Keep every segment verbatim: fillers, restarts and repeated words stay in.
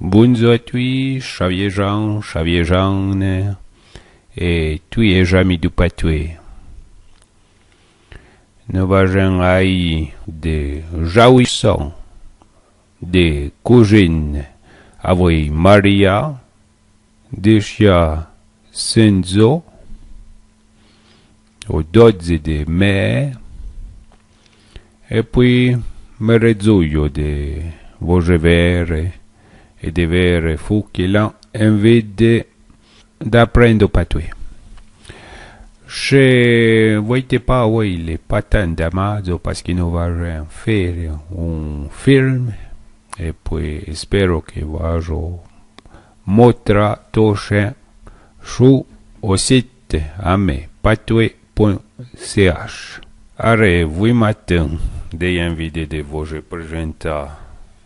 Bondzor a tui, Chavyejan, Chavyejanne, é tui é j'ami dou patoué. No vajin aï de Jaouisson, de Coujine, avoué Maria, de Chia Sendzo, o dodze de mé, é pouì me redzouyo de vo vére é de vére fou que l'an envide d'aprindre o patoué. Che vouite pa, oué, l'é pa tan d'amadzo, paske no vajin fére un film, é pouì espéro que vajo motra to chin su o site ame patoué point ch. Aré, voué matin, d'é envide de vo prézenta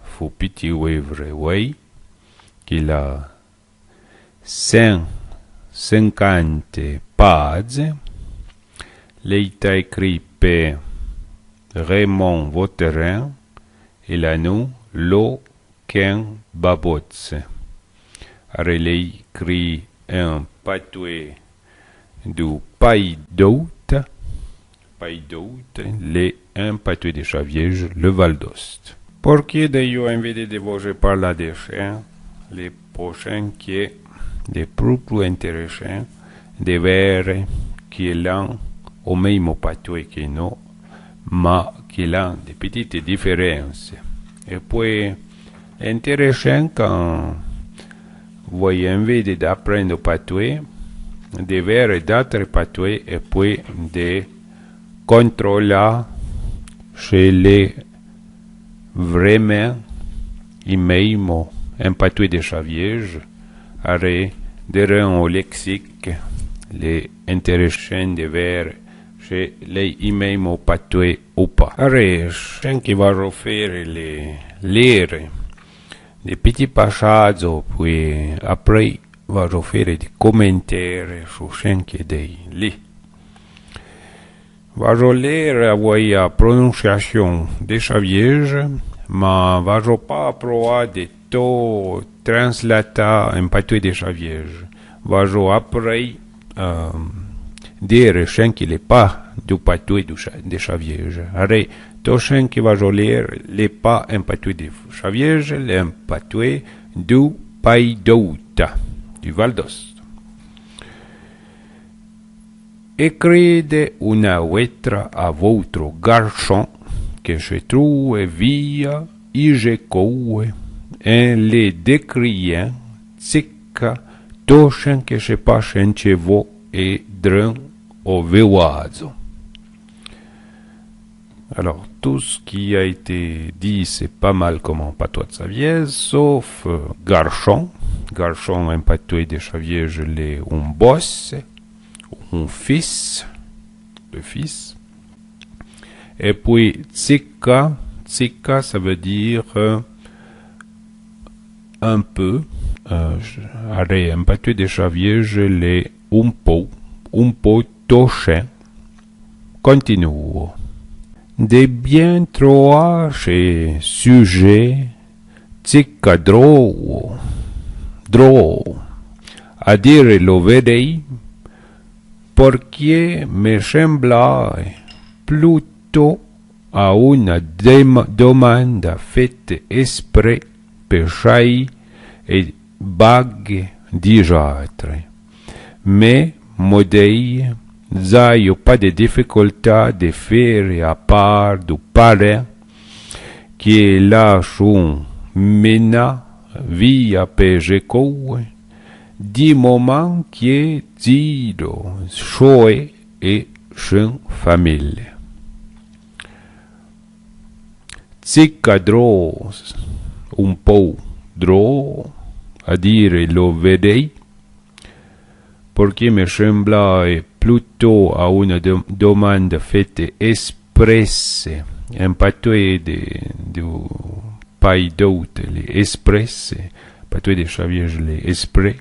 fou piti ouévre, oué, que l'a chin cinquante padze, l'é ta écri pe Raymond Vautherin, é l'a nou Lo Kin Babotse. Aré l'é écri en patoué dou Paï d'Outa, Paï d'Outa, l'é en patoué de Chavyèje, le Val d'Outa. Porqué d'é yo envide de vo parla de chin, l'é po chin que l'é prou prou intéressant de vére que l'an o méimo patoué que no, ma que l'an de petite différence. É pouì, intéressant quand voué envide d'aprindre o patoué, de vére d'atre patoué é pouì de controla che l'é vrémin i méimo en patoué de Chavyèje, aré, de rin o lexique, l'é intéressant de vére che l'é i méimo patoué ou pa. Aré, chin que vajo fére l'é lére de piti pachadzo, pouì apré vajo fére de commentére su chin que d'é li. Vajo lére avoué a prononciachon de Chavyèje, ma vajo pa proa de to translata en patoué de Chavyèje. Vajo apré, euh, dére chin que l'é pa dou patoué dou Cha-, de Chavyèje. Aré, to chin que vajo lére, l'é pa en patoué de Chavyèje, l'é en patoué dou Paï d'Outa, dou Val d'Outa. Écride una ouétra a voutro garchon que che trouve via Ijekoue, en le décriyant tchica to chin que che pache ente vo é drin o vouadzo. Alors, tout ce qui a été dit, c'est pas mal comme en patois de Chavyèje, sauf, euh, garchon. Garchon en patoué de Chavyèje, l'é un bosse, un fils, le fils. Et puis, tchica, tchica, ça veut dire, euh, un peu. Euh, aré, en patoué de Chavyèje, l'é un pou, un pou to chin. Continuo. De bien troa che sujé tchica drou, drou, a dire lo verèi, porqué me chemblae pluto a una dem-, domanda fete esprè pe chai é baghe di j'atre. Me, mo dèi, j'aio pa de difficultà de fére a par dou parin que l'a chon mena via pe Jecoue, di moman que giro choe é chon famille. Tchica drou, un pou drou, a dire lo verèi, porqué me chemblae pluto a una de-, domanda fete espresse, en patoué de, dou Pai d'Oute, l'é espresse, patoué de Chavyèje, l'é esprè.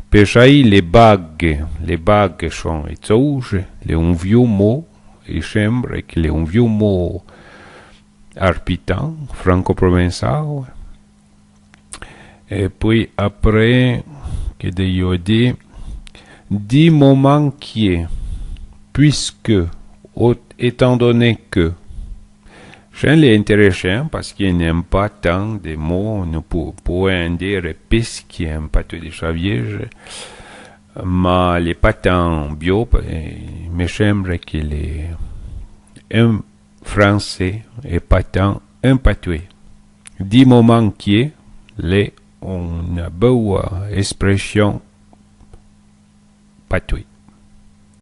Pe chai le baghe, le baghe chon é tsouje, l'é un viou mo, é chembre que l'é un viou mo arpitan, franco-provençal. É pouì apré, que de yo di, di moman que, puisque, ot-, étant donné que. Chin l'é intéressant, parce que n'en pa tan de mo, nou pou-, pouèn dire puisque en patoué de Chavièje, ma l'é pa tan bió, pa-, é, me semble que l'é en fransé é pa tan en patoué. Di moman que l'é ona boua expression patoué.